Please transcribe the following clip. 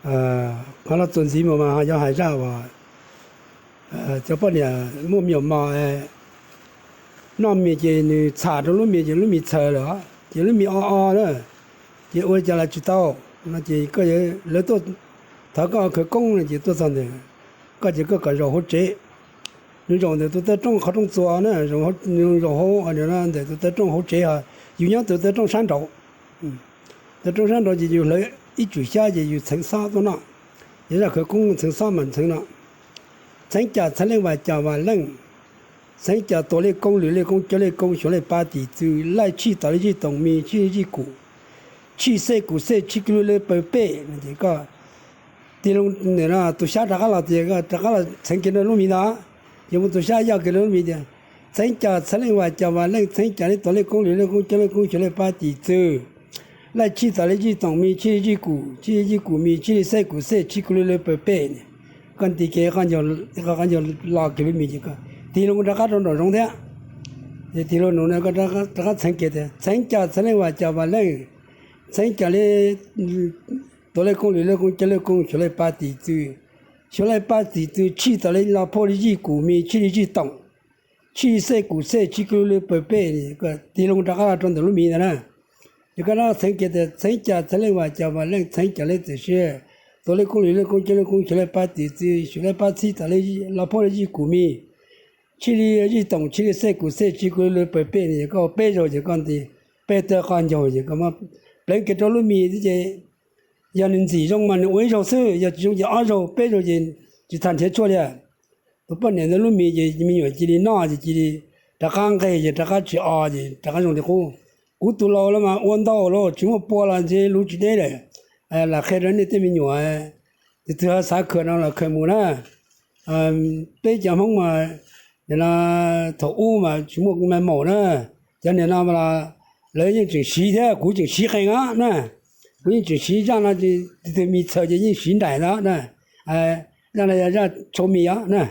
Qhov no txuas ntxiv mus mas ho yog hais zaj uas cov poj niam muaj me nyuam mos, noj mis ces nws txham rau lub mis ces lub mis txhaws lawm, ces lub mis o o na, ces ua li cas los tsis tau no ces koj, lawv tuaj thov koj khawv koob no ces tuaj txog ntawd, koj ces koj kom zaum hauv tsev. Nws zaum ntawm tus taw rooj qhov rooj txuas na, nws zaum hauv ntawm tus taw rooj hauv tsev, yus nyob tus taw rooj sab nraud. Taw rooj sab nraud ces yus hlawv ib tsum xyab ces yus txheev xob tuaj noj. Yog zaj khawv koob txheev xob mas txheev no: Txheev cas txheev leej, vam cas vam leej, txheev cas tuav lej koob lwm lej koob coob lej koob xyuav lej pab tim txwv, laij tshij tom lej zij toom mis tshij lej zij kum, tshij xej kum xej tshij kwv lwm lej paws pej no ces koj tig loo ntawm no tus xyab rov qab los tias koj rov qab los txheev kiag rau lub mis ntag, ces muab tus xyab yoj kiag rau lub mis tias: Txheev cas txheev leej, vam cas vam leej, txheev cas lej tuav lej koob lwm lej koob coob lej koob xyuav lej pab tim txwv, laij tshij tom lej zij toom mis tshij lej zij kum, tshij lej zij kum mis tshij lej xej kum xej tshij kwv lwm lej paws pej. Koj nti kiag qhov ncauj los kiag lub mis ces koj tig loo rov qab rau nraum zoov thiab. Ces tig loo nraum no koj rov qab txheev kiag tias: Txheev cas txheev leej, vam cas vam leej, txheev cas lej tuav lej koob lwm lej koob coob lej koob xyuav lej pab tim txwv, xyuav lej pab tim txwv tshij tom lej los phauj lej zij kum mis tshij lej zij toom, tshij xej kum xej tshij kwv lwm lej paws pej. Tig loo rov qab los rau ntawm lub mis ntawd na. Ces koj rov qab txheev kiag tias: Txheev cas txheev leej, vam cas vam leej, txheev cas lej txawm siab tuav lej koob lwm lej koob coob lej koob xyuav lej pab tim txwv, xyuav lej pab txhij tom lej los phauj lej zij kum mis tshij lej zij toom tshij lej xej kum xej tshij kwv lwm lej paws pej no. Ces koj ua peb zaug ces koj nti peb tawg qhov ncauj ces koj muab pleev kiag rau lub mis xwb ces yog nws ntxim zoo mas nws ua ib zaug xwb, yog tsis zoo ces ob zaug peb zaug ces tsis txhaj nrhiav tshuaj li. Tus poj niam ntawd lub mis ces me nyuam cia li noj ces cia li rov qab nqeg ces rov qab tsis o ces rov qab zoo li qub. Kuv tus laus los mas ua ntau los tsis muaj pua los ntshe luv tsis deb lawm. Lam qhia rau nej tej me nyuam, tus twg xav khaws no los khaws mus na. Peb cov Hmoob mas thaum ub mas tsis muaj me maum na, cov niag no mas lawv yeej tseem siv thiab kuv tseem siv qees os na. Kuv yeej tseem siv zaj no, tus twg mis txhaws ces yeej siv nraim ntawd na. Zaj no yog zaj tshau mis os na.